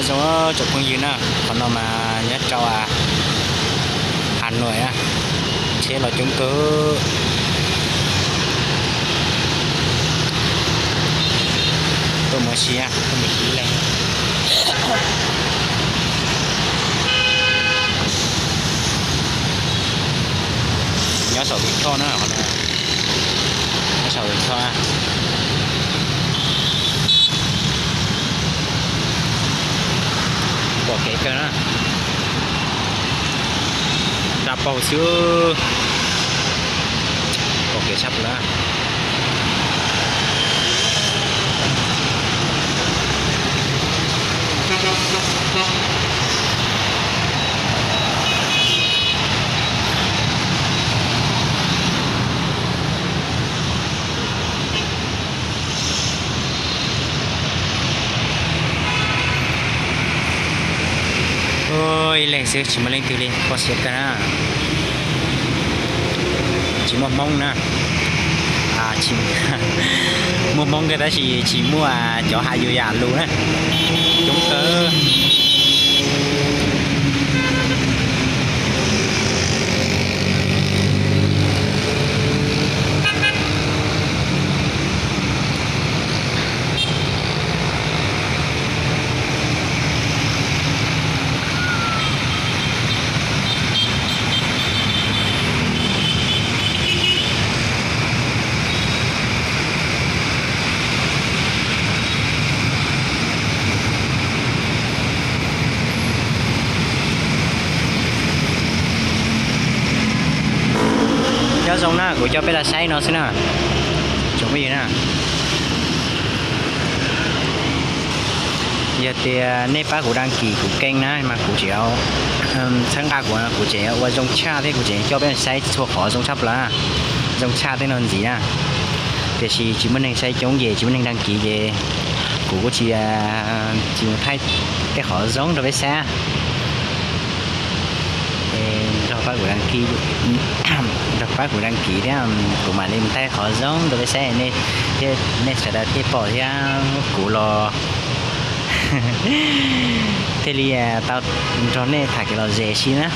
Zoo tsoom phooj ywg na, qhov no mas nyob rau Hà Nội na, tsheb los coob kawg. Tuaj mus ua si, tuaj mus ua si leej. Nyob saum tus choj na, qhov no nyob saum tus choj. Pom kev kawg na. Daj paug xwb. Pom kev tshaj plaws. Ib leeg xwb tsis muaj leej twg li, kho siab kawg na. Tsis muaj Hmoob na. Muaj Hmoob kawg tab sis tsis muaj cov hais yus yam lus na. Coob kawg. Nyob zoo na, kuv coj peb los saib no xwb na. Tsoom phooj ywg na, yog tias nej pab kuv đăng ký kuv kênh na mas kuv tseem txhawb nqa kuv, kuv tseem ua zoo tshaj thiab kuv tseem coj peb saib txhua qhov zoo tshaj plaws, zoo tshaj tej no ntxiv na. Tiam sis tsis muaj neeg saib coob ces tsis muaj neeg đăng ký ces kuv kuj tsis, tsis mus thaij tej qhov zoo rau peb saib. Nrog pab kuv đăng ký, nrog pab kuv đăng ký thiab kuv mam li mus thaij qhov zoo rau peb saib, nej sawv daws thiaj pom thiab kuv los thiaj li tau nrog nej tham kev lom zem si na.